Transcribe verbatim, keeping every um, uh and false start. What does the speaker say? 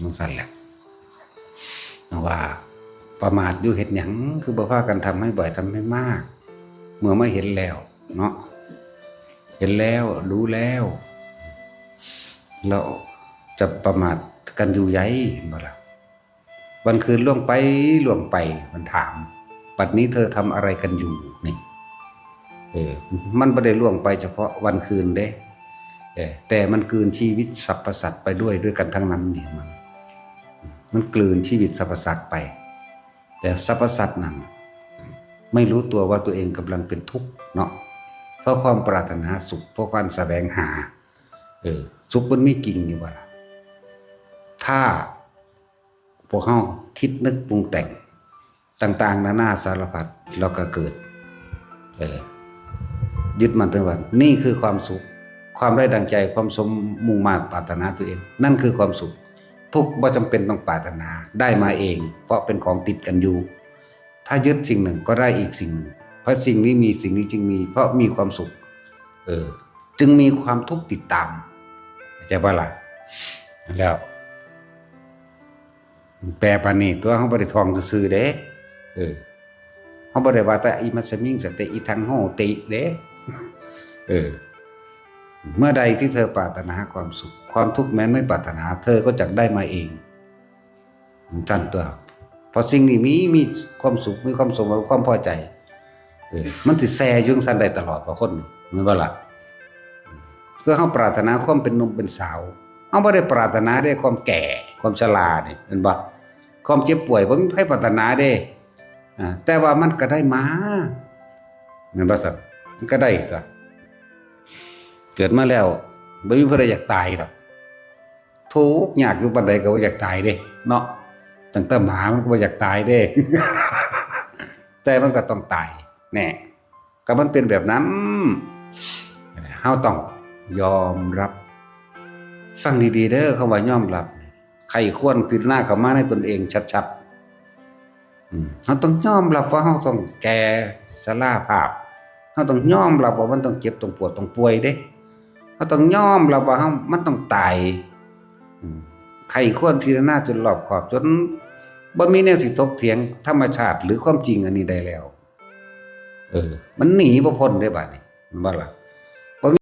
นั่นสั่นแหละว่าประมาทอยู่เฮ็ดหยัง คือบ่พากันทำให้บ่อยทำให้มาก เมื่อมาเห็นแล้วเนาะ เห็นแล้วรู้แล้ว เราจะประมาทกันอยู่ใหญ่บ่ล่ะ วันคืนล่วงไปล่วงไป มันถาม ปัดนี้เธอทำอะไรกันอยู่นี่ เออ มันไม่ได้ล่วงไปเฉพาะวันคืนเด้ เออ แต่มันกลืนชีวิตสรรพสัตว์ไปด้วย ด้วยกันทั้งนั้นนี่มัน มันกลืนชีวิตสรรพสัตว์ไป แต่สรรพสัตว์นั้น ไม่รู้ตัวว่าตัวเองกำลังเป็นทุกข์เนาะ เพราะความปรารถนาสุข เพราะความแสวงหา เออ สุขมันมีจริงอยู่บ่ล่ะ ถ้าพวกเฮาคิดนึกปรุงแต่งต่างๆ นานาสารพัด เราก็เกิด เออ ยึดมั่นถือมั่น นี่คือความสุข ความได้ดังใจ ความสมมุ่งมาดปรารถนาตัวเอง นั่นคือความสุข ทุกข์บ่จำเป็นต้องปรารถนา ได้มาเอง เพราะเป็นของติดกันอยู่ ถ้ายึดสิ่งหนึ่งก็ได้อีกสิ่งหนึ่ง เพราะสิ่งนี้มี สิ่งนี้จึงมี เพราะมีความสุข เออ จึงมีความทุกข์ติดตาม เข้าใจบ่ล่ะ แล้ว แปลปานนี้ตัว เฮาบ่ได้ท่องซื่อๆเด้ เออ เฮาบ่ได้ว่าแต่ อิมัสสมิง สันติ อิทัง โหติ เด้ เออ เมื่อใดที่เธอปรารถนาความสุข ความทุกข์แม้ไม่ปรารถนา เธอก็จะได้มาเอง จั่นตัว เพราะสิ่งนี้มี มีความสุข มีความสมหวัง ความพอใจ เออ มันสิแซ่อยู่จั่งซั่นได้ตลอดบ่คน แม่นบ่ล่ะ คือเฮาปรารถนาความเป็นหนุ่มเป็นสาว เฮาบ่ได้ปรารถนาเด้ความแก่ ความชรานี่ แม่นบ่ ความเจ็บป่วย บ่มีไผปรารถนาเด้ อ่า แต่ว่ามันก็ได้มา แม่นบ่ซั่น มันก็ได้ตัว เกิดมาแล้ว บ่มีผู้ใดอยากตายดอก ทุกข์ยากอยู่ปานใดก็บ่อยากตายเด้ เนาะ ตั้งแต่หมามันก็บ่อยากตายเด้ แต่มันก็ต้องตาย แน่ ก็มันเป็นแบบนั้น เฮาต้องยอมรับ ฟังดีๆเด้อ คำว่ายอมรับ ใคร่ครวญพิจารณาเข้ามาในตนเองชัดๆ อืม เฮาต้องยอมรับว่าเฮาต้องแก่ชราภาพ เฮาต้องยอมรับว่ามันต้องเจ็บ ต้องปวด ต้องป่วยเด้ เฮาต้องยอมรับว่าเฮา มันต้องตาย อืม ใคร่ครวญพิจารณาจนรอบคอบ จนบ่มีแนวสิถกเถียงธรรมชาติหรือความจริงอันนี้ได้แล้ว เออ มันหนีบ่พ้นเด้บัดนี้ แม่นบ่ล่ะ